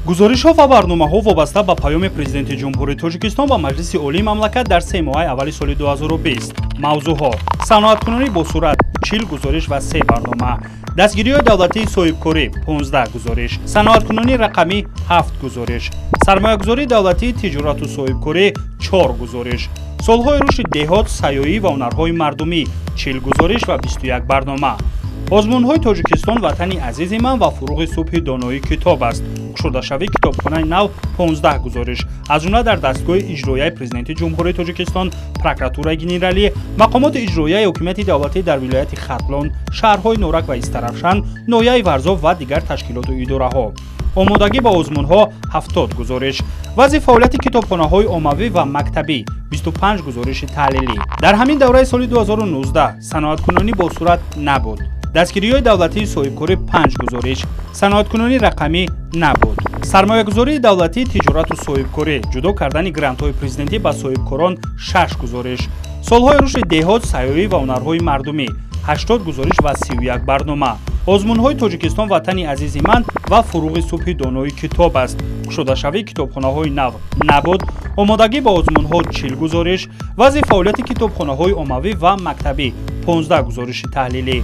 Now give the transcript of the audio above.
Гузоришҳо ва барномаҳо вобаста ба Паёми Президенти Ҷумҳурии Тоҷикистон ба Маҷлиси Олии мамлакат дар 3 моҳаи аввали соли 2020. Мавзӯъҳо: саноаткунонӣ бо суръат, 40 гузориш ва се барнома, дастгириҳои давлатии соҳибкорӣ, 15 гузориш, саноаткунонии рақамӣ, ҳафт гузориш, сармоягузории давлатии тиҷорату соҳибкорӣ, чор гузориш, солҳои рушди деҳот, сайёҳӣ ва ҳунарҳои мардумӣ, 40 гузориш ва 21 барнома, озмунҳои «Тоҷикистон ватани азизи ман» ва «Фуруғи субҳи доноӣ китоб аст», кушодашавии китобхонаи нав, 15 гузориш, аз ҷумла дар дастгоҳи иҷроияи Президенти Ҷумҳурии Тоҷикистон, Прокуратураи генералӣ, мақомоти иҷроияи ҳокимияти давлатӣ дар вилояти Хатлон, шаҳрҳои Норак ва Истаравшан, ноҳияи Варзоб ва дигар ташкилоту идораҳо, омодагӣ ба озмунҳо, 70 гузориш, вазъи фаъолияти китобхонаҳои оммавӣ ва мактабӣ, 25 гузориши таҳлилӣ. Дар ҳамин давраи соли 2019 саноаткунонӣ бо суръат набуд, дастгириҳои давлатии соҳибкорӣ, панҷ гузориш, саноаткунонии рақамӣ набуд, сармоягузории давлатии тиҷорату соҳибкорӣ, ҷудо кардани грантҳои президентӣ ба соҳибкорон, шаш гузориш, солҳои рушди деҳот, сайёҳӣ ва ҳунарҳои мардумӣ, 80 гузориш ва 31 барнома, озмунҳои «Тоҷикистон ватани азизи ман» ва «Фуруғи субҳи донои китоб аст», кушодашавии китобхонаҳои нав набуд, омодагӣ ба озмунҳо, 40 гузориш, вазъи фаъолияти китобхонаҳои оммавӣ ва мактабӣ, 15 гузориши таҳлилӣ.